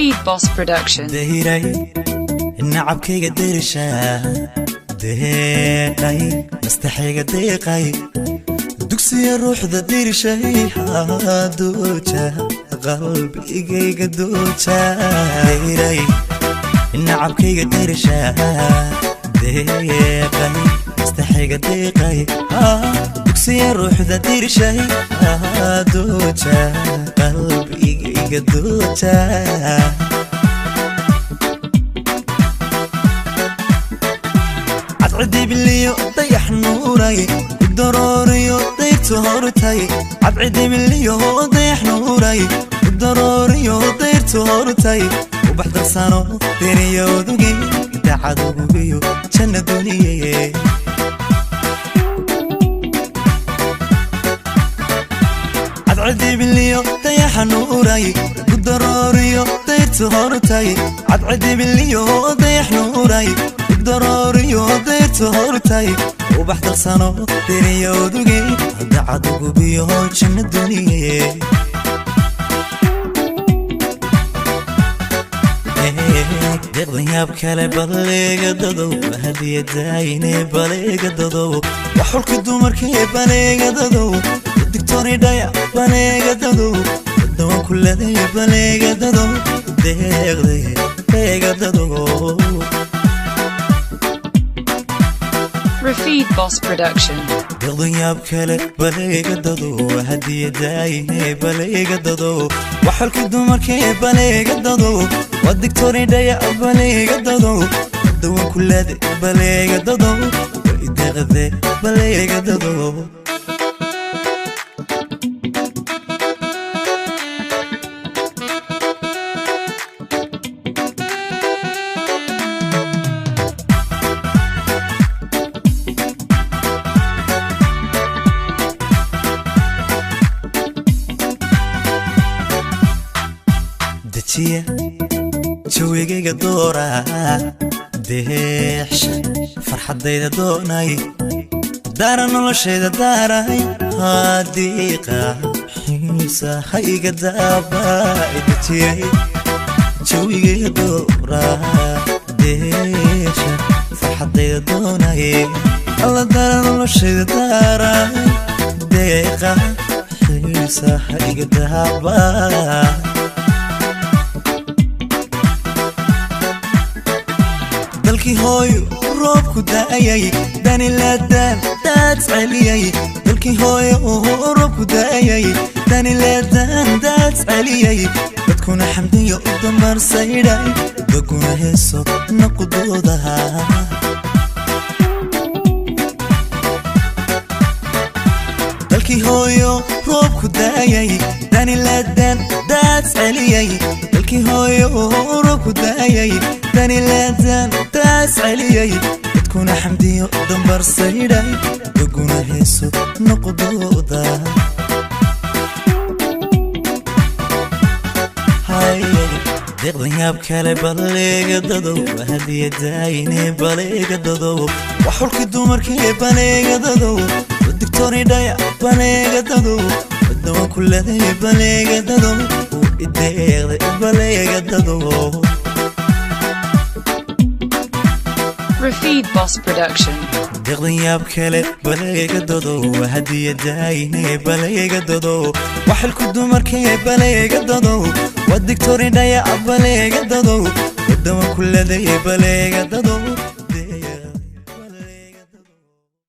Rafid Boss Production. Dahiray nacabkayga derisha deeqay mastaxayga deeqay dugsiya ruuxda dirishay dooja qalbigayga dooja. Dahiray nacabkayga derisha deeqay mastaxayga deeqay dugsiya ruuxda dirishay dooja qalbigayga dooja. Cadcidibiliyo dayax nuuray ku darooriyo dayrtu hortay, cadcidibiliyo dayax nuuray ku darooriyo dayrtu hortay, ubax darsano deriyoduge dacadugubiyo janna duniye. Cadcidibiliyo dayaxa nuuray ku darooriyo dayrtu hortay, cadcidibiliyo dayax nuuray ku darooriyo dayrtu hortay, ubax darsano deriyoduge dacadugubiyo janna duniye. Deeqdan yaab kale baleega dadow hadiyadayne baleega dadow waxulka dumarkee baleega dadow digtooni dhaya baleega dadow dawan kuladay baleega dadow deeqday deega dadow. Rafid Boss Production. Deeqdan yaab kale baleega dadow hadiyadayne baleega dadow waxulka dumarkee baleega dadow waa digtooni dhaya baleega dadow dawan kuladay baleega dadow deeqde baleega dadow. Dejiya jawigayga doora deexsha farxaddayda doonay daara noloshayda daaray hadiiqa xiisahayga daabay. Dejiyay jawigayga doora deexsha farxaddayda doonay alla daara noloshayda daaray deeqa xiisahayga daabay. Dalkii hooyo roobku da'ayay danilaadaan daad celiyay, dalkii hooyo roobku da'ayay danilaadaan daad celiyay, dadkuna xamdiyo u dambarsaydhay daguna heeso naqudoodaha. Dalkii hooyo roobku da'ayay danilaadaan daad celiyay, dalkii hooyo roobku da'ayay danilaadaan daas celiyay, dadkuna xamdiyo dambarsaydhay daguna heeso noqdooda. Deeqdan yaab kale baleega dadow hadiyadayne baleega dadow waxulkii dumarkee baleega dadow digtooni dhaya baleega dadow dawan kuladay baleega dadow ideeqday baleega dadow. Rafid Boss Production. Deeqdan yaab kale baleega dadow hadiyadayne baleega dadow waxalku dumarkee baleega dadow waa digtooni dhaya baleega dadow dawan kuladay baleega dadow.